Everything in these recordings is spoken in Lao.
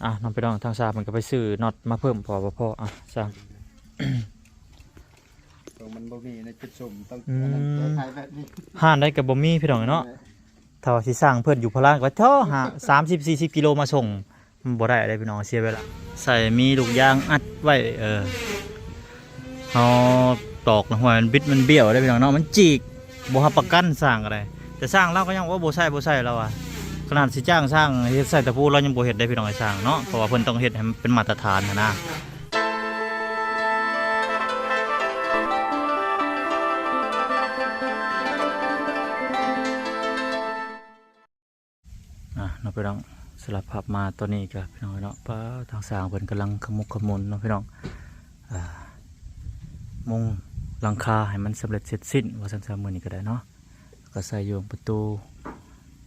ອ່ະ ນ້ອງພີ່ນ້ອງ ທາງຊ່າງເພິ່ນກໍໄປຊື້ນັອດມາເພີ່ມ ເພາະວ່າບໍ່ພໍ ອ່ະ ຊ່າງ ໂຕມັນບໍ່ມີໃນຈຸດສຸມ ຕ້ອງ ອືມ ອັນນັ້ນແກ້ໄຂແບບນີ້ ຮ້ານໃດກໍບໍ່ມີພີ່ນ້ອງເນາະ. ແມ່ນ ຖ້າວ່າຊິສ້າງເພິ່ນຢູ່ພະລານກໍເທາະຫາ ສາມສິບ ສີ່ສິບກິໂລມາສົ່ງ ມັນບໍ່ໄດ້ເດ້ພີ່ນ້ອງ ເສຍເວລາ. ໃສ່ມີລູກຢາງອັດໄວ້ ເອີ ເຮົາຕອກລະຫ້ວຍມັນບິດມັນບ້ຽວເດ້ພີ່ນ້ອງເນາະ ມັນຈີກ ບໍ່ຮັບປະກັນຊ່າງກໍໄດ້. ແຕ່ຊ່າງລາວກໍຍັງວ່າບໍ່ໃຊ້ ບໍ່ໃຊ້ລາວວ່າ ຂະໜາດຊິຈ້າງຊ່າງເຮັດໃສ່ຕະປູລາວຍັງບໍ່ເຮັດເດ້ພີ່ນ້ອງ ໄອ້ຊ່າງເນາະ ເພາະວ່າເພິ່ນຕ້ອງເຮັດໃຫ້ມັນເປັນມາດຕະຖານຫັ້ນນະ. ອ່າ ເນາະພີ່ນ້ອງ ສະລັບພາບມາຕອນນີ້ກໍພີ່ນ້ອງເນາະ ປ້າ ທາງຊ່າງເພິ່ນກຳລັງຂະໝຸກຂະໝຸນເນາະພີ່ນ້ອງ ອ່າ ມຸງຫຼັງຄາໃຫ້ມັນສຳເລັດເສັດສິ້ນວ່າຊັ້ນຊະ ມື້ນີ້ກໍໄດ້ເນາະ ກໍໃສ່ຢູ່ປະຕູ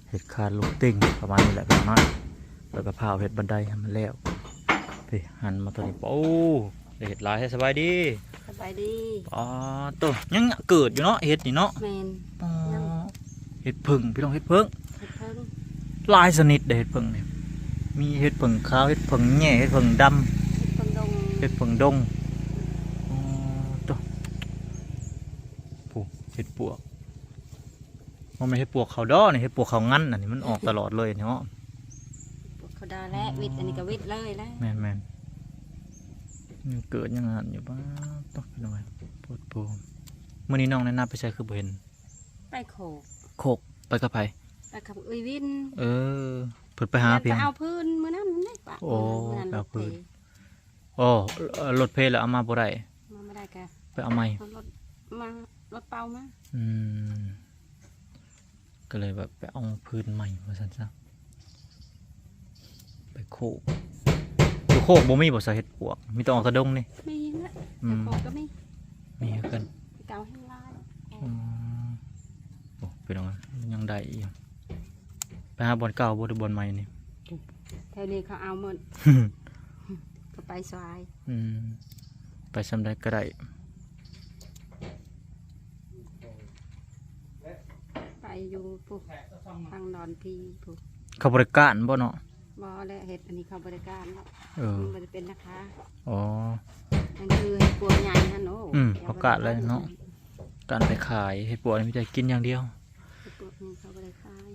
ເຮັດຄານລູກຕິ່ງປະມານນີ້ແຫຼະພີ່ນ້ອງເນາະ ແລ້ວກໍພາວເຮັດບັນໄດໃຫ້ມັນແລ້ວ. ເອີ ຫັນມາຕອນນີ້ ໂອ້ ໄດ້ເຫັດຫຼາຍແທ້. ສະບາຍດີ. ສະບາຍດີ. ອໍ ໂຕ ຍັງເກີດຢູ່ເນາະ ເຫັດນີ້ເນາະ. ແມ່ນ. ອໍ ຍັງ ເຫັດເຜິ້ງ ພີ່ນ້ອງ ເຫັດເຜິ້ງ ເຫັດເຜິ້ງ ຫຼາຍຊະນິດເດ້ ເຫັດເຜິ້ງນີ້ ມີເຫັດເຜິ້ງຂາວ ເຫັດເຜິ້ງແຫຍ່ ເຫັດເຜິ້ງດຳ ເຫັດເຜິ້ງດົງ ເຫັດເຜິ້ງດົງ. ອໍ ໂຕ ຜູ້ ເຫັດປວກ ບໍ່ແມ່ນເຫັດປວກເຂົາດອກນີ້ ເຫັດປວກເຂົາງັນ ອັນນີ້ມັນອອກຕະຫຼອດເລີຍເນາະ. ເຫັດປວກເຂົາດາແຫຼະ ອໍ ວິດ ອັນນີ້ກໍວິດເລີຍແຫຼະ. ແມ່ນໆ ຍັງເກີດຍັງອັນນັ້ນຢູ່. ປ້າດ ຕົກ ພີ່ນ້ອງເອີຍ ໂພດໂພ. ມື້ນີ້ນ້ອງແນນາໄປໃສຄືບໍ່ເຫັນ? ໄປໂຄກ ໂຄກ ໄປກັບໃຜ? ໄປກັບເອື້ອຍວິນ. ເອີ ເພິ່ນໄປຫາ ແມ່ນ ພຽງ ໄປເອົາພື້ນມື້ນັ້ນເດ້ປະ. ໂອ້ ມື້ນັ້ນ ໄປເອົາພື້ນ ລົດເພ. ອໍ ລົດເພແລ້ວເອົາມາບໍ່ໄດ້ ມາບໍ່ໄດ້ກະໄປເອົາໃໝ່ ເອົາລົດມາ ລົດເປົ່າມາ. ອືມ ກໍເລີຍແບບໄປເອົາພື້ນໃໝ່ວ່າຊັ້ນຊະ. ໄປໂຄກ ຢູ່ໂຄກບໍ່ມີບໍ່ສາເຫັດປວກ ມີແຕ່ອອກຕາດົງນີ້. ມີແຫຼະ ອືມ ແຕ່ໂຄກກໍມີ ມີຄືກັນ ເກົ່າແຮງຫຼາຍ. ອືມ ໂອ້ ພີ່ນ້ອງ ຍັງໄດ້ຢູ່. ໄປຫາບ່ອນເກົ່າບໍ່ ຫຼືບ່ອນໃໝ່ນີ້? ແຖວນີ້ເຂົາເອົາໝົດ ເຂົາໄປສາຍ. ອືມ ໄປຊ່ຳໃດກໍໄດ້ ໄປຢູ່ພຸ້ນ ທາງດອນພີພຸ້ນ. ເຂົາບໍ່ໄດ້ກ້ານບໍ່ເນາະ? ບໍ່ແຫຼະ ເຮັດອັນນີ້ເຂົາບໍ່ໄດ້ກ້ານເນາະ. ເອີ ມັນບໍ່ໄດ້ເປັນລາຄາ. ອໍ ມັນຄືເຫັດປວກໃຫຍ່ຫັ້ນ. ໂອ້ ອືມ ເຂົາກ້ານແລ້ວເນາະ ກ້ານໄປຂາຍ. ເຫັດປວກນີ້ມີແຕ່ກິນຢ່າງດຽວ ເຫັດປວກນີ້ເຂົາບໍ່ໄດ້ຂາຍ.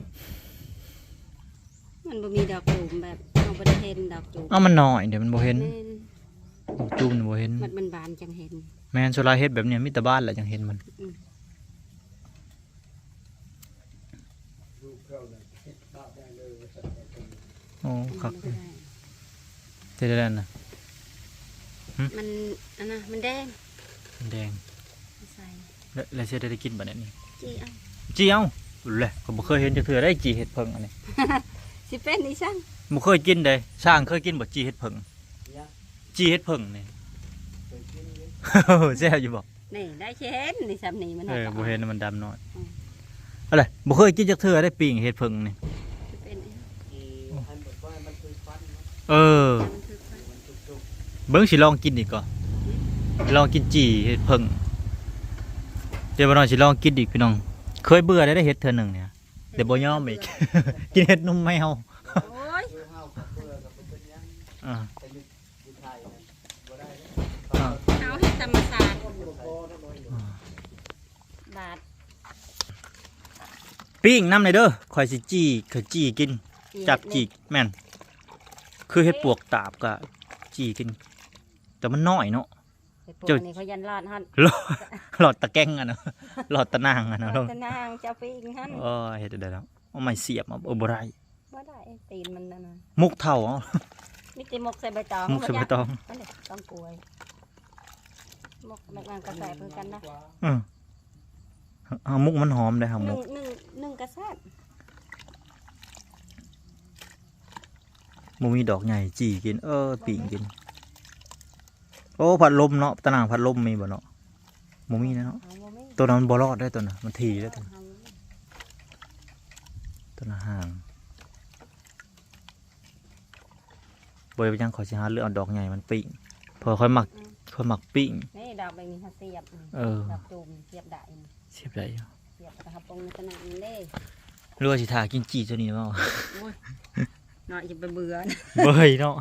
ມັນບໍ່ມີດອກຕູມ ແບບເຮົາບໍ່ໄດ້ເຫັນດອກຕູມ. ເອົ້າ ມັນນ້ອຍເດ້ ມັນບໍ່ເຫັນ. ແມ່ນ ດອກຕູມນີ້ບໍ່ເຫັນ ມັນ ມັນບານຈັ່ງເຫັນ. ແມ່ນ ສ່ວນຫຼາຍເຫັດແບບນີ້ມີແຕ່ບານແຫຼະຈັ່ງເຫັນມັນ. ອືມ ໂອ້ ຄັກ ເຮັດໄດ້ແລ້ວນະ. ຫຶ ມັນ ອັນນະ ມັນແດງ ມັນແດງ. ໃສ່ ແລ້ວ ແລ້ວຊິໄດ້ກິນບັດນີ້? ຈີ່ເອົາ ຈີ່ເອົາ. ແຫຼະ ຂ້ອຍບໍ່ເຄີຍເຫັນຈັກເທື່ອໄດ໋ ຈີ່ເຫັດເຜິ້ງອັນນີ້. ຊິເປັນອີ່ສັງ? ບໍ່ເຄີຍກິນເດ້. ຊ່າງເຄີຍກິນບໍ່ ຈີ່ເຫັດເຜິ້ງ? ຈີ່ເຫັດເຜິ້ງນີ້ ເຄີຍກິນຢູ່. ແຊບຢູ່ບໍ່? ນີ້ໄດ້ຊິເຫັນນີ້ ຊ່ຳນີ້ມັນ ເອີ ບໍ່ເຫັນ ມັນດຳນ້ອຍ. ອືມ ອັນໃດ ບໍ່ເຄີຍກິນຈັກເທື່ອໄດ໋ ປີ້ງເຫັດເຜິ້ງນີ້. ຊິເປັນອີ່ ເອີ ເອີ ມັນຄືຄວັນ ເບິ່ງ ຊິລອງກິນອີກກ່ອນ. ລອງກິນຈີ່ເຫັດເຜິ້ງ ດຽວບໍ່ນ້ອຍຊິລອງກິນອີກ ພີ່ນ້ອງ. ເຄີຍເບື່ອໄດ້ ໄດ້ເຫັດເທື່ອໜຶ່ງນີ້ ແຕ່ບໍ່ຍອມອີກ ກິນເຫັດນົມແມວ. ໂອ້ຍ ອ່າ ເຮົາເຮັດທຳມະຊາດ. ອ່າ ບາດ ປີ້ງນຳແດ່ເດີ ຂ້ອຍຊິຈີ່ ຂ້ອຍຈີ່ກິນ. ຈີ່ ຈັບຈີ່ ແມ່ນ ຄືເຫັດປວກຕາບກະຈີ່ກິນ ແຕ່ມັນນ້ອຍເນາະ. ເຫັດປວກ ເຈົ້າ ອັນນີ້ເຂົາຢັນລອດຫັ້ນ ລອດ ລອດຕາແກງຫັ້ນນະ ລອດຕານາງຫັ້ນນະ ລອດຕານາງ ເຈົ້າປີ້ງຫັ້ນ. ໂອ້ຍ ເຮັດໄດ້ແລ້ວ ເອົາໄມ້ສຽບເອົາ ເອີ ບໍ່ໄດ້. ບໍ່ໄດ້ ຕີນມັນນັ້ນນະ ໝົກເຖົ້າເອົາ. ມີແຕ່ໝົກໃສ່ໃບຕອງ ໝົກໃສ່ໃບຕອງ. ອັນນີ້ຕອງກວຍ ໝົກແບບນັ້ນກໍແຊບຄືກັນນະ. ເອີ ຫາໝົກມັນຫອມໄດ໋ ຫາໝົກ ໜຶ່ງ ໜຶ່ງ ໜຶ່ງກໍແຊບ. ບໍ່ມີດອກໃຫຍ່ຈີ່ກິນ ເອີ ປີ້ງກິນ. ໂອ້ ພັດລົມເນາະ ຕາໜ່າງພັດລົມມີບໍ່ເນາະ? ບໍ່ມີແລ້ວເນາະ. ເຮົາບໍ່ມີ ໂຕນັ້ນມັນບໍ່ລອດໄດ໋ ໂຕນັ້ນມັນຖີ່ໄດ໋ ໂຕນັ້ນ ເຮົາບໍ່ມີ ໂຕນັ້ນຫ່າງ. ບໍ່ເປັນຫຍັງ ຂ້ອຍຊິຫາເລືອກເອົາດອກໃຫຍ່ມັນປີ້ງ ເພາະຂ້ອຍມັກ ອືມ ຂ້ອຍມັກປີ້ງ. ນີ້ດອກແບບນີ້ຫາສຽບ. ເອີ ດອກຕູມສຽບໄດ້ ສຽບໄດ້ຢູ່ ສຽບໄປຫາປົງໃນຕະໜ່າງນັ້ນເດ້. ຫຼືວ່າຊິຖ້າກິນຈີ່ໂຕນີ້ບໍ່? ໂອ້ຍ ເນາະ ຢ່າໄປເບື່ອ ເບື່ອເນາະ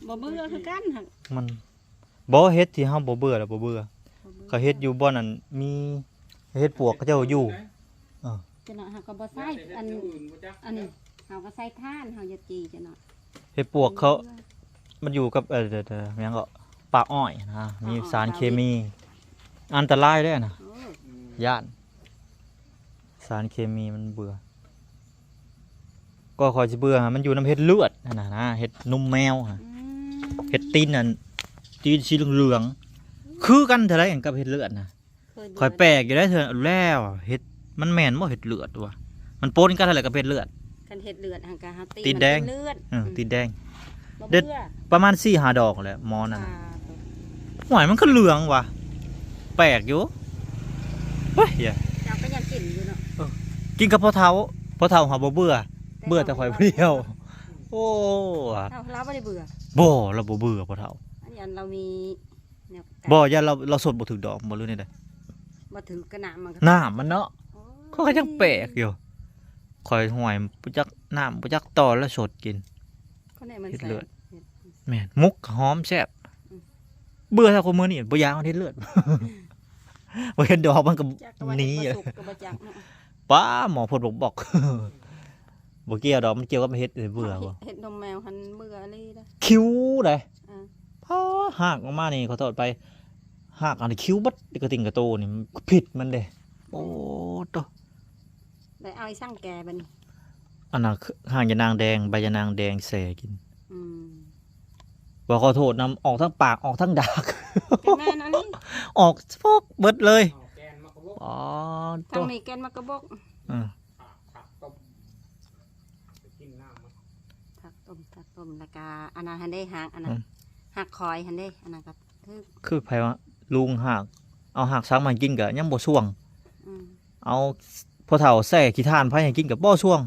ບໍ່ເບື່ອຄືກັນຫັ້ນ ມັນ ບໍ່ ເຮັດທີ່ເຮົາບໍ່ເບື່ອລະບໍ່ເບື່ອ ບໍ່ເບື່ອ ເຂົາເຮັດຢູ່ບ່ອນນັ້ນມີເຫັດປວກເຂົາເຈົ້າຢູ່ ເອີ ຈັ່ງນັ້ນເຮົາກໍບໍ່ໃສ່ ອັນ ອັນນີ້ເຮົາກໍໃສ່ຖ່ານ ເຮົາຢ່າຈີ່ຈັ່ງນັ້ນ ເຫັດປວກເຂົາ ມັນຢູ່ກັບ ເອີ ຫຍັງເກາະ ປ່າອ້ອຍນະ ມີສານເຄມີ ອັນຕະລາຍເດ້ນະ ໂອ້ ຢ້ານ ສານເຄມີມັນເບື່ອ ກໍຂ້ອຍຊິເບື່ອ ມັນຢູ່ນຳເຫັດເລືອດຫັ້ນນະ ເຫັດນົມແມວ ອືມ ເຫັດຕີນອັນ ຕີນສີເຫຼືອງໆ ຄືກັນເທົ່າໃດກັບເຫັດເລືອດນະ ເຄີຍເບື່ອ ຂ້ອຍແປກຢູ່ໄດເທື່ອແລ້ວ ເຫັດ ມັນແມ່ນບໍ່ເຫັດເລືອດວະ ມັນປົນກັນຫັ້ນແຫຼະກັບເຫັດເລືອດ ຄັນເຫັດເລືອດຫັ້ນກະເຮົາຕີ ຕີນແດງ ມັນເປັນເລືອດ ເອີ ອືມ ຕີນແດງ ບໍ່ເບື່ອ ເດັດປະມານສີ່ຫ້າດອກແຫຼະໝໍນັ້ນນະ ອ່າ ໂຕ ຫ້ວຍ ມັນຄືເຫຼືອງວະ ແປກຢູ່ ເຮີ້ຍ ເຈົ້າກໍຍັງກິນຢູ່ເນາະ ເອີ ກິນກັບພໍ່ເຖົ້າ ພໍ່ເຖົ້າຫາບໍ່ເບື່ອ ແຕ່ ເບື່ອແຕ່ຂ້ອຍຜູ້ດຽວ ໂອ້ ເຮົາ ລາວບໍ່ໄດ້ເບື່ອ ບໍ່ ລາວບໍ່ເບື່ອພໍ່ເຖົ້າ ອັນນີ້ອັນລາວມີແນວ ບໍ່ ຢ້ານລາວ ລາວສົດບໍ່ຖືກດອກບໍ່ ຫຼືແນວໃດ ບໍ່ຖືກກະນ້ຳມັນ ນ້ຳມັນເນາະ ໂອ້ຍ ຂ້ອຍກໍຍັງແປກຢູ່ ຂ້ອຍຫ້ວຍ ບໍ່ຈັກນ້ຳ ບໍ່ຈັກຕໍ່ແລ້ວສົດກິນ ເຫັດເລືອດ ແມ່ນ ໝົກກໍຫອມແຊບ ອືມ ເບື່ອແທ້ ຄົນມື້ນີ້ບໍ່ຢາກເຫັດເລືອດ ບໍ່ເຫັນດອກມັນກໍ ຈັກວ່າ ໜີ ເຫັດບໍ່ສຸກກໍບໍ່ຈັກເນາະ ປ້າ ໝໍ້ໂພດບອກໆ ບໍ່ກ່ຽວດອກ ມັນກ່ຽວກັບເຫັດເບື່ອບໍ່ ເຫັດນົມແມວຫັ້ນເບື່ອອີ່ຫຼີເດ້ ຄິວເດ້ ອ່າ ພ້າ ຮາກອອກມານີ້ ຂໍໂທດໄປ ຮາກອັນຄິວເບິດ ກະຕິ່ງກະໂຕນີ້ ພິດມັນເດ້ ໂອ້ໂຕ ໄດ້ເອົາອີ່ສັງແກ່ບັດນີ້ ອັນນັ້ນ ຮາກຢານາງແດງ ໃບຢານາງແດງແຊ່ກິນ ອືມ ບໍ່ ຂໍໂທດນຳ ອອກທັງປາກ ອອກທັງດາກ ກໍແມ່ນອັນນີ້ ອອກຟອກເບິດເລີຍ ອໍ ທາງນີ້ແກ່ນໝາກກະບົກ ເອີ ຜັກຕົ້ມ ຜັກຕົ້ມ ຜັກຕົ້ມ ແລ້ວກະອັນນັ້ນຫັ້ນເດ້ ຮາກອັນນັ້ນ ອືມ ຮາກຄອຍຫັ້ນເດ້ ອັນນັ້ນກໍ ຄື ຄືໃຜວ່າລຸງຮາກ ເອົາຮາກສັງມາໃຫ້ກິນກໍຍັງບໍ່ຊ່ວງ ອືມ ເອົາພໍ່ເຖົ້າແຊ່ຂີ້ຖ່ານໄຟໃຫ້ກິນກໍບໍ່ຊ່ວງ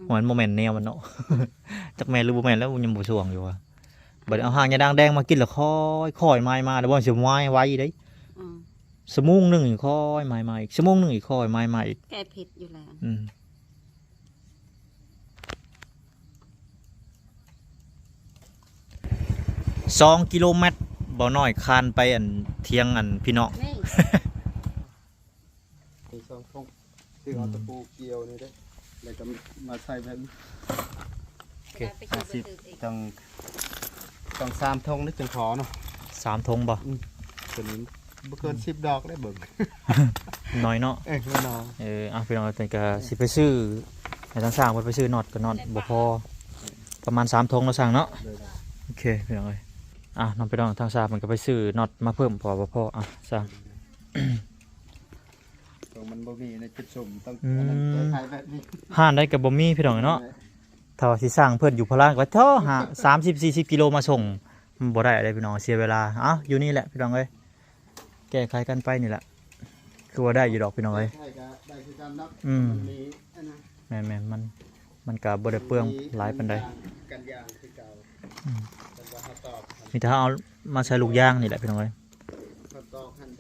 ອືມ ມັນບໍ່ແມ່ນແນວມັນເນາະ ຈັກແມ່ນຫຼືບໍ່ແມ່ນແລ້ວ ຍັງບໍ່ຊ່ວງຢູ່ວ່າ ບັດນີ້ເອົາຮາກຢານາງແດງມາກິນແລ້ວຄ່ອຍ ຄ່ອຍມາຍມາ ແລ້ວບໍ່ຊິມາຍໄວເດ້ ອືມ ຊົ່ວໂມງໜຶ່ງຄ່ອຍມາຍມາອີກ ຊົ່ວໂມງໜຶ່ງອີກຄ່ອຍມາຍມາອີກ ແກ້ພິດຢູ່ແລ້ວ ອືມ ສອງກິໂລແມັດ ບໍ່ນ້ອຍຄານໄປອັນທຽງອັນພີ່ນ້ອງ ນີ້ ມີສອງຖົງ ຖືເອົາຕະປູກ່ຽວນີ້ເດ້ ແລ້ວກໍມາໃສ່ແບບນີ້ ໂອເຄ ຫ້າສິບ ຕ້ອງ ຕ້ອງສາມຖົງນີ້ຈຶ່ງພໍເນາະ ສາມຖົງບໍ່? ອືມ ຕົວນີ້ບໍ່ເກີນສິບດອກເດ້ເບິ່ງ ໜ້ອຍເນາະ ເອີ ໜ້ອຍ ເອີ ອ່ະ ພີ່ນ້ອງ ຕອນນີ້ກໍຊິໄປຊື້ ໃຫ້ທາງຊ່າງເພິ່ນໄປຊື້ນັອດ ກໍນັອດບໍ່ພໍ ປະມານສາມຖົງເນາະຊ່າງເນາະ ໂດຍ ໂອເຄ ພີ່ນ້ອງເອີຍ ອ່ະ ນ້ອງ ພີ່ນ້ອງ ທາງຊ່າງເພິ່ນກໍໄປຊື້ນັອດມາເພີ່ມ ເພາະວ່າບໍ່ພໍ ອ່ະ ຊ່າງ ຕົວມັນບໍ່ມີໃນຈຸດສຸມ ຕ້ອງ ອືມ ອັນນັ້ນ ຂາຍແບບນີ້ ຮ້ານໃດກໍບໍ່ມີ ພີ່ນ້ອງເນາະ ແມ່ນ ຖ້າວ່າຊິສ້າງເພິ່ນຢູ່ພະລານ ກໍເທາະຫາ ສາມສິບ ສີ່ສິບກິໂລມາສົ່ງ ມັນບໍ່ໄດ້ເດ້ພີ່ນ້ອງ ເສຍເວລາ ເອົ້າ ຢູ່ນີ້ແຫຼະພີ່ນ້ອງເອີຍ ແກ້ໄຂກັນໄປນີ້ແຫຼະ ຄືວ່າໄດ້ຢູ່ດອກພີ່ນ້ອງເອີຍ ແກ້ໄຂກໍໄດ້ຄືກັນເນາະ ອືມ ມັນມີອັນນັ້ນ ແມ່ນໆ ມັນ ມັນກໍບໍ່ໄດ້ເປືອງຫຼາຍປານໃດ ກັນຢາງຄືເກົ່າ ອືມ ແຕ່ວ່າເຮົາຕອກ ມີແຕ່ເຮົາເອົາມາໃສ່ລູກຢາງນີ້ແຫຼະພີ່ນ້ອງເອີຍ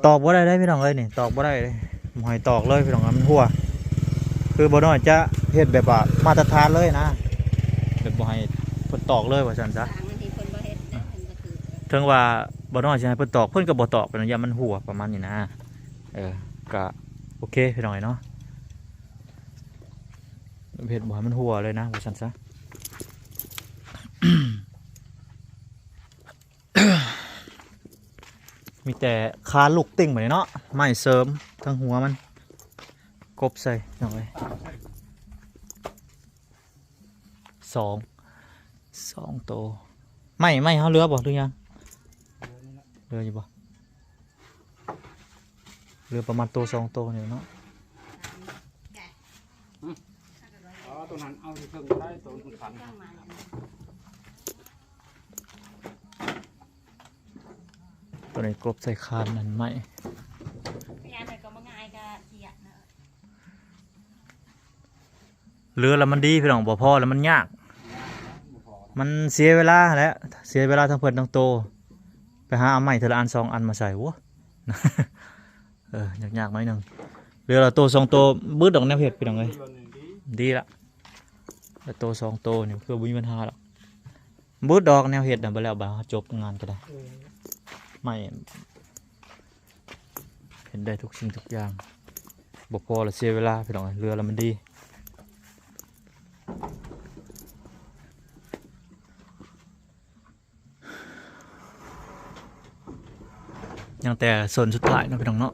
ຕອກບໍ່ໄດ້ເດ້ພີ່ນ້ອງເອີຍ ນີ້ຕອກບໍ່ໄດ້ເດ້ ບໍ່ໃຫ້ຕອກເລີຍພີ່ນ້ອງ ມັນຮົ່ວ ຄືບໍ່ນ້ອຍຈະເຮັດແບບວ່າມາດຕະຖານເລີຍນະ ແບບບໍ່ໃຫ້ເພິ່ນຕອກເລີຍວ່າຊັ້ນຊະ ເຖິງວ່າບໍ່ນ້ອຍຊິໃຫ້ເພິ່ນຕອກ ເພິ່ນກໍບໍ່ຕອກ ເພິ່ນຢ້ານມັນຮົ່ວປະມານນີ້ນະ ເອີ ກໍໂອເຄພີ່ນ້ອງເອີຍເນາະ ເຮັດບໍ່ໃຫ້ມັນຮົ່ວເລີຍນະ ວ່າຊັ້ນຊະ. ມີແຕ່ຄານລູກຕິ່ງບາດນີ້ເນາະ ໄມ້ເສີມທັງຫົວມັນ ກົບໃສ່ພີ່ນ້ອງເອີຍ ສອງ ສອງໂຕ ໄມ້ ໄມ້ເຮົາເຫຼືອບໍ່ ຫຼືຍັງ ເຫຼືອຢູ່ບໍ່? ເຫຼືອປະມານໂຕສອງໂຕນີ້ເນາະ ອໍ ໂຕນັ້ນເອົາທີ່ເທິງກໍໄດ້ ໂຕມັນຄັນ ໂຕນີ້ກົບໃສ່ຄານນັ້ນໄມ້ ເຫຼືອແລ້ວມັນດີພີ່ນ້ອງ ບໍ່ພໍແລ້ວມັນຍາກ ມັນເສຍເວລາຫັ້ນແຫຼະ ເສຍເວລາທັງເພິ່ນທັງໂຕ ໄປຫາເອົາໄມ້ເທື່ອລະອັນສອງອັນມາໃສ່ ໂອ້ ເອີ ຍາກໆໜ້ອຍໜຶ່ງ ເຫຼືອລະໂຕສອງໂຕ ບຶດດອກແນວເຮັດພີ່ນ້ອງເອີຍ ດີລະ ແລ້ວໂຕສອງໂຕນີ້ຄືບໍ່ມີບັນຫາດອກ. ບໍ່ດອກແນວເຮັດນະ ບໍ່ແລ້ວບາດເຮົາຈົບງານກໍໄດ້. ເອີ ໄມ້ ເຮັດໄດ້ທຸກສິ່ງທຸກຢ່າງ. ບໍ່ພໍລະເສຍເວລາ ພີ່ນ້ອງເອີຍ, ເຫຼືອລະມັນດີ. ຍັງແຕ່ໂຊນສຸດທ້າຍເນາະ ພີ່ນ້ອງເນາະ,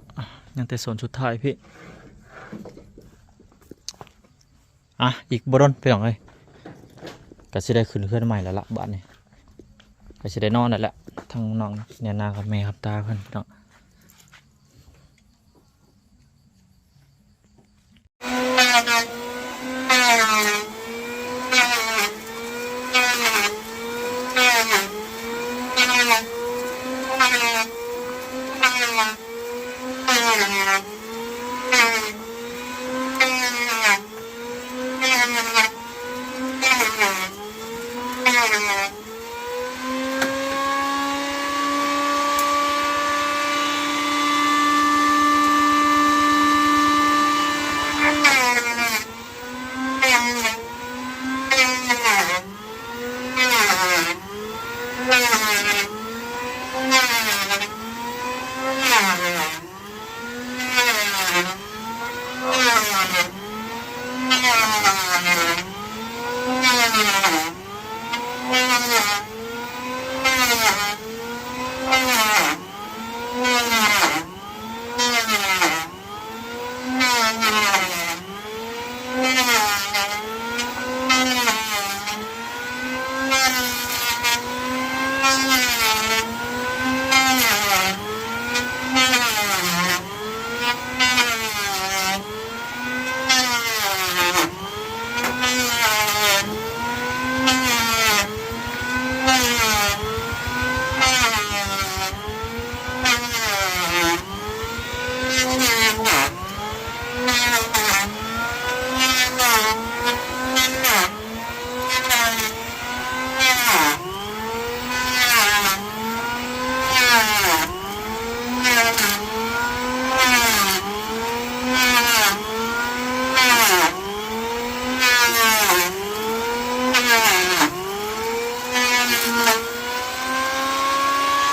ຍັງແຕ່ໂຊນສຸດທ້າຍພີ້. ອ່ະ ອີກບໍ່ດົນ ພີ່ນ້ອງເອີຍ ກໍຊິໄດ້ຂຶ້ນເຮືອນໃໝ່ແລ້ວລະບາດນີ້, ກໍຊິໄດ້ນອນແລ້ວລະ. ທັງນ້ອງແນນາກັບແມ່ຮັບຕາເພິ່ນ ພີ່ນ້ອງ.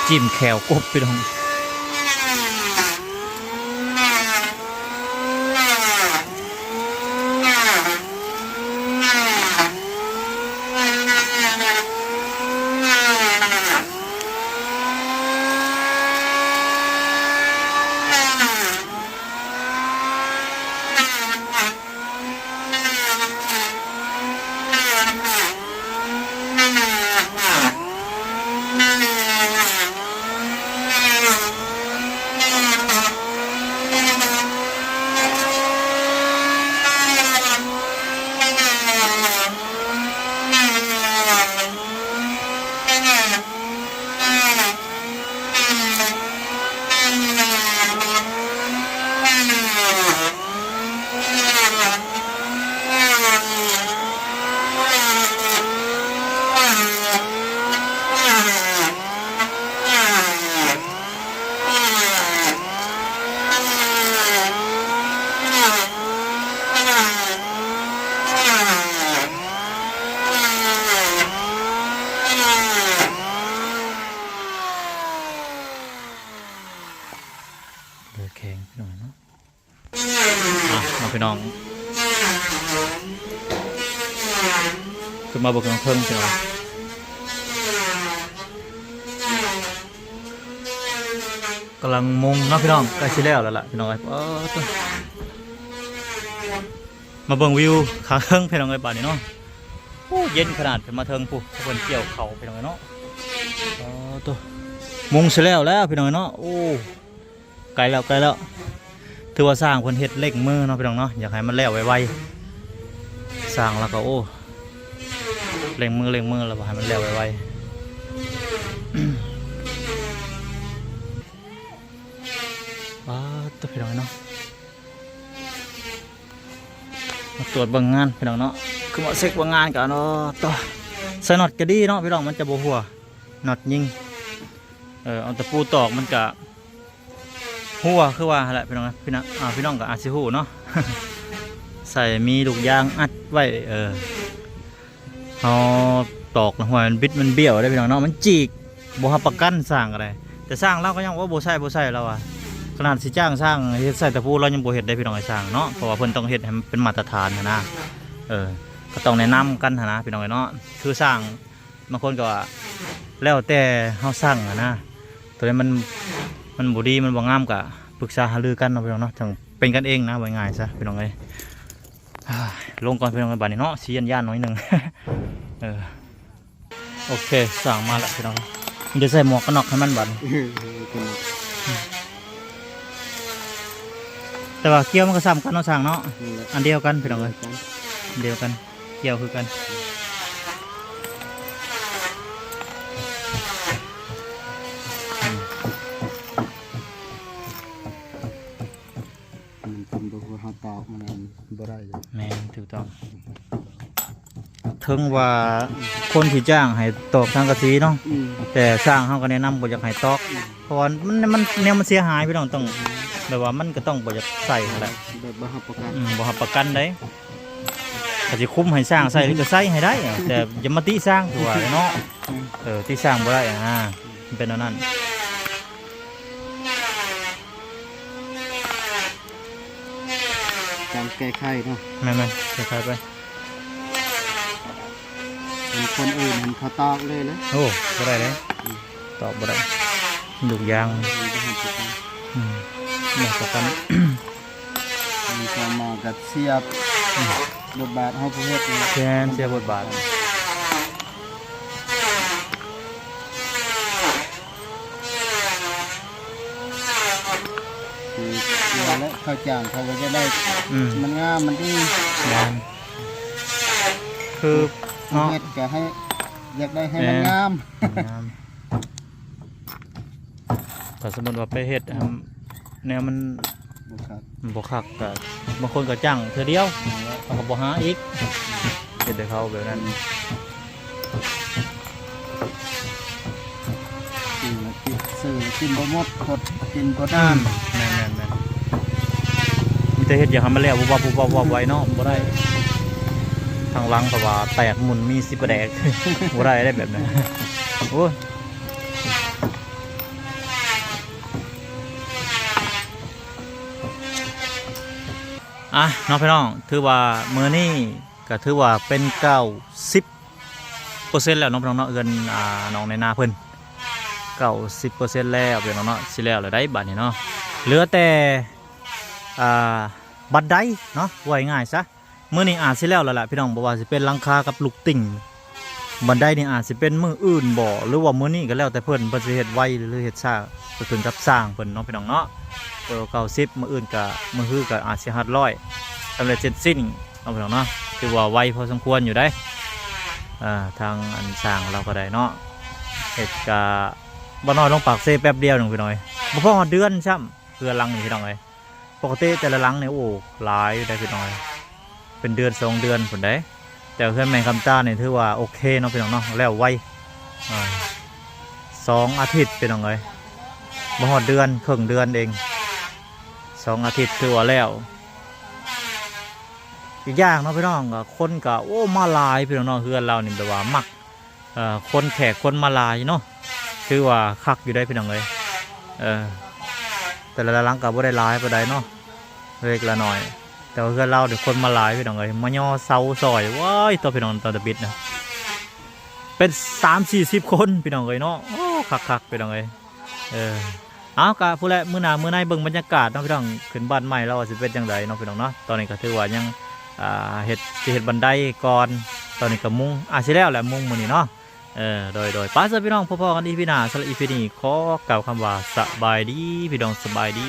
ຈິ້ມແຂ້ວກົບ ພີ່ນ້ອງ. ເຫຼືອແຂງ ພີ່ນ້ອງເນາະ. ອ່ະ ເນາະ ພີ່ນ້ອງ ຂຶ້ນມາເບິ່ງທາງເທິງ ພີ່ນ້ອງ. ກຳລັງມຸງເນາະ ພີ່ນ້ອງ, ໃກ້ຊິແລ້ວແລ້ວລະ ພີ່ນ້ອງເອີຍ. ປາດໂທ້ ມາເບິ່ງວິວຂ້າງເທິງ ພີ່ນ້ອງເອີຍ ບາດນີ້ເນາະ. ໂອ້ ເຢັນຂະໜາດ ເພິ່ນມາເທິງພຸ້ນ ເພິ່ນກ່ຽວເຂົ້າ ພີ່ນ້ອງເອີຍເນາະ. ປາດໂທ້ ມຸງຊິແລ້ວແລ້ວ ພີ່ນ້ອງເອີຍເນາະ. ໂອ້ ໃກ້ແລ້ວ ໃກ້ແລ້ວ. ຖືວ່າຊ່າງເພິ່ນເຮັດເລັ່ງມືເນາະ ພີ່ນ້ອງເນາະ, ຢາກໃຫ້ມັນແລ້ວໄວໆ. ຊ່າງລາວກໍ ໂອ້ ເລັ່ງມື ເລັ່ງມື ລາວວ່າໃຫ້ມັນແລ້ວໄວໆ. ປາດໂທ້ ພີ່ນ້ອງເນາະ, ມາຕວດເບິ່ງງານ ພີ່ນ້ອງເນາະ. ຄືມາເຊັກເບິ່ງງານກັນເນາະ. ໂອ້ ໂທ້ ໃສ່ນັອດກໍດີເນາະ ພີ່ນ້ອງ, ມັນຈະບໍ່ຮົ່ວ. ນັອດຍິງ ເອີ ເອົາຕະປູຕອກມັນກະຮົ່ວ ຄືວ່າຫັ້ນແຫຼະ ພີ່ນ້ອງ. ພີ່ນ້ອງ ອ່າ ພີ່ນ້ອງກໍອາດຊິຮູ້ເນາະ, ໃສ່ມີລູກຢາງອັດໄວ້ ເອີ ເຮົາຕອກນະ ຫ້ວຍມັນບິດມັນບ້ຽວເດ້ພີ່ນ້ອງເນາະ ມັນຈີກ ບໍ່ຮັບປະກັນຊ່າງກໍໄດ້. ແຕ່ຊ່າງລາວກໍຍັງວ່າບໍ່ໃຊ້ ບໍ່ໃຊ້ລາວວ່າ ຂະໜາດຊິຈ້າງຊ່າງເຮັດໃສ່ຕະປູລາວຍັງບໍ່ເຮັດເດ້ພີ່ນ້ອງເອີຍ ຊ່າງເນາະ ເພາະວ່າເພິ່ນຕ້ອງເຮັດໃຫ້ມັນເປັນມາດຕະຖານຫັ້ນນະ. ເອີ ກໍຕ້ອງແນະນຳກັນຫັ້ນນະພີ່ນ້ອງເອີຍເນາະ ຄືຊ່າງ ບາງຄົນກໍແລ້ວແຕ່ເຮົາສັ່ງຫັ້ນນະ ໂຕໃດມັນ ມັນບໍ່ດີ ມັນບໍ່ງາມ ກໍປຶກສາຫາລືກັນເນາະພີ່ນ້ອງເນາະ ຈັ່ງເປັນກັນເອງນະ ເວົ້າງ່າຍຊະພີ່ນ້ອງເອີຍ. ອ່າ ລົງກ່ອນພີ່ນ້ອງເອີຍ ບາດນີ້ເນາະ ຊິຢ້ານໆໜ້ອຍໜຶ່ງ ເອີ ໂອເຄ ຊ່າງມາແລ້ວພີ່ນ້ອງ ມັນຈະໃສ່ໝວກກັນນັອກໃຫ້ມັນບາດນີ້ ເອີ ໝວກກັນນັອກ ແຕ່ວ່າກ່ຽວມັນກໍສ່ຳກັນເນາະ ຊ່າງເນາະ ນັ້ນແຫຼະ ອັນດຽວກັນພີ່ນ້ອງເອີຍ ດຽວກັນ ອັນດຽວກັນ ກ່ຽວຄືກັນ ອືມ ມັນເປັນບໍ່ ເຮົາຕອກມັນອັນບໍ່ໄດ້ເລີຍ ແມ່ນ ຖືກຕ້ອງ. ເຖິງວ່າຄົນທີ່ຈ້າງໃຫ້ຕອກສັງກະສີເນາະ ອືມ ແຕ່ຊ່າງເຮົາກໍແນະນຳບໍ່ຢາກໃຫ້ຕອກ ອືມ ເພາະວ່າມັນ ມັນ ແນວມັນເສຍຫາຍພີ່ນ້ອງ ຕ້ອງ ແບບວ່າມັນກໍຕ້ອງບໍ່ຢາກໃສ່ຫັ້ນແຫຼະ ແບບບໍ່ຮັບປະກັນ ອືມ ບໍ່ຮັບປະກັນໃດ ກໍຊິຄຸມໃຫ້ຊ່າງໃສ່ ຫຼືກໍໃສ່ໃຫ້ໄດ້ ແຕ່ຢ່າມາຕິຊ່າງ ຄືວ່າເນາະ ອືມ ເອີ ຕິຊ່າງບໍ່ໄດ້ນະ ມັນເປັນແນວນັ້ນ. ຕ້ອງແກ້ໄຂເນາະ ແມ່ນໆ ແກ້ໄຂໄປ ເຫັນຄົນອື່ນເຫັນເຂົາຕອກເລີຍເລີຍ ໂອ້ ບໍ່ໄດ້ເລີຍ ອືມ ຕອກບໍ່ໄດ້ ລູກຢາງ ອືມ ບໍ່ຮັບປະກັນ ອືມ ບໍ່ຮັບປະກັນ ມີຄວາມໝໍ້ກັບເສຍ ອືມ ບົດບາດເຮົາຜູ້ເຮັດນີ້ ແມ່ນ ເສຍບົດບາດ. ຄືວ່າແຫຼະ ເຂົາຈ້າງເຂົາກໍຢາກໄດ້ ອືມ ມັນງາມມັນດີ ແມ່ນ ຄື ເນາະ ເຮັດກໍໃຫ້ ຢາກໄດ້ໃຫ້ມັນ ແມ່ນ ງາມ ງາມ ຖ້າສົມມຸດວ່າໄປເຮັດ ອືມ ແນວມັນ ບໍ່ຄັກ ບໍ່ຄັກ ກໍບາງຄົນກໍຈ້າງເທື່ອດຽວ ແມ່ນແລ້ວ ເຂົາກໍບໍ່ຫາອີກ ເຮັດໃຫ້ເຂົາແບບນັ້ນ ຊື້ແລ້ວກິນ ຊື້ແລ້ວກິນບໍ່ໝົດ ອົດກິນບໍ່ນານ ອືມ ແມ່ນໆໆ ມີແຕ່ເຮັດຢາກໃຫ້ມັນແລ້ວ ວາບໆ ວາບໆ ວາບໄວເນາະ ບໍ່ໄດ້ ທາງຫຼັງກໍວ່າແຕກໝຸ່ນມີຊິປະແດກ ບໍ່ໄດ້ເດ້ແບບນັ້ນ ໂອ້ຍ. ອ່ະເນາະພີ່ນ້ອງ ຖືວ່າມື້ນີ້ກໍຖືວ່າເປັນເກົ້າສິບເປີເຊັນແລ້ວເນາະພີ່ນ້ອງເນາະ ເຮືອນ ອ່າ ນ້ອງໃນນາເພິ່ນ ເກົ້າສິບເປີເຊັນແລ້ວພີ່ນ້ອງເນາະ ຊິແລ້ວແລ້ວໃດ໋ບາດນີ້ເນາະ ເຫຼືອແຕ່ ອ່າ ບັນໄດເນາະ ເວົ້າງ່າຍໆຊະ ມື້ນີ້ອາດຊິແລ້ວແລ້ວລະພີ່ນ້ອງ ບໍ່ວ່າຊິເປັນຫຼັງຄາກັບລູກຕິ່ງ ບັນໄດນີ້ອາດຊິເປັນມື້ອື່ນບໍ ຫຼືວ່າມື້ນີ້ກໍແລ້ວແຕ່ເພິ່ນ ເພິ່ນຊິເຮັດໄວ ຫຼືເຮັດຊ້າ ກໍຂຶ້ນກັບຊ່າງເພິ່ນເນາະພີ່ນ້ອງເນາະ ເອີ ເກົ້າສິບ ມື້ອື່ນກໍ ມື້ຮືກໍອາດຊິຮອດຮ້ອຍ ສຳເລັດເສັດສິ້ນເນາະພີ່ນ້ອງເນາະ ຖືວ່າໄວພໍສົມຄວນຢູ່ເດ້ ເອີ ທາງອັນຊ່າງລາວກໍໄດ້ເນາະ ເຮັດກະບໍ່ນ້ອຍລົງປາກເຊແປັບດຽວໜຶ່ງພີ່ນ້ອງເອີຍ ບໍ່ພໍຮອດເດືອນຊ້ຳ ເຮືອນຫຼັງນີ້ພີ່ນ້ອງເອີຍ. ປົກກະຕິແຕ່ລະຫຼັງນີ້ ໂອ້ ຫຼາຍຢູ່ເດ້ພີ່ນ້ອງເອີຍ ເປັນເດືອນສອງເດືອນພຸ້ນເດ້ ແຕ່ເຮືອນແມ່ຄຳຕານີ້ຖືວ່າໂອເຄເນາະພີ່ນ້ອງເນາະ ແລ້ວໄວ ອ່າ ສອງອາທິດພີ່ນ້ອງເອີຍ ບໍ່ຮອດເດືອນ ເຄິ່ງເດືອນເອງ ສອງອາທິດຖືວ່າແລ້ວ. ອີກຢ່າງເນາະພີ່ນ້ອງ ກໍຄົນກໍ ໂອ້ ມາຫຼາຍພີ່ນ້ອງເນາະ ເຮືອນລາວນີ້ແບບວ່າມັກ ເອີ ຄົນແຂກຄົນມາຫຼາຍເນາະ ຖືວ່າຄັກຢູ່ເດ້ພີ່ນ້ອງເອີຍ ເອີ ແຕ່ລະຫຼັງກໍບໍ່ໄດ້ຫຼາຍປານໃດເນາະ ເລັກລະໜ້ອຍ ແຕ່ວ່າເຮືອນລາວນີ້ຄົນມາຫຼາຍພີ່ນ້ອງເອີຍ ມາຍໍເສົາຊ່ອຍ ວ້າຍ ຕົວະພີ່ນ້ອງ ຕອນຕະບິດນະ ເປັນສາມສີ່ສິບຄົນພີ່ນ້ອງເອີຍເນາະ ໂອ້ ຄັກໆ ພີ່ນ້ອງເອີຍ ເອີ ເອົາ ກະພຸ້ນແຫຼະ ມື້ໜ້າມື້ໃນເບິ່ງບັນຍາກາດເນາະພີ່ນ້ອງ ຂຶ້ນບ້ານໃໝ່ແລ້ວວ່າຊິເປັນຈັ່ງໃດເນາະພີ່ນ້ອງເນາະ ຕອນນີ້ກໍຖືວ່າຍັງ ອ່າ ເຮັດ ຊິເຮັດບັນໄດກ່ອນ ຕອນນີ້ກໍມຸງ ອາດຊິແລ້ວແຫຼະມຸງມື້ນີ້ເນາະ ເອີ ໂດຍ ໂດຍ ໄປຊະພີ່ນ້ອງ ພໍ້ໆກັນອີພີໜ້າ ສຳລັບອີພີນີ້ຂໍກ່າວຄຳວ່າສະບາຍດີພີ່ນ້ອງ ສະບາຍດີ.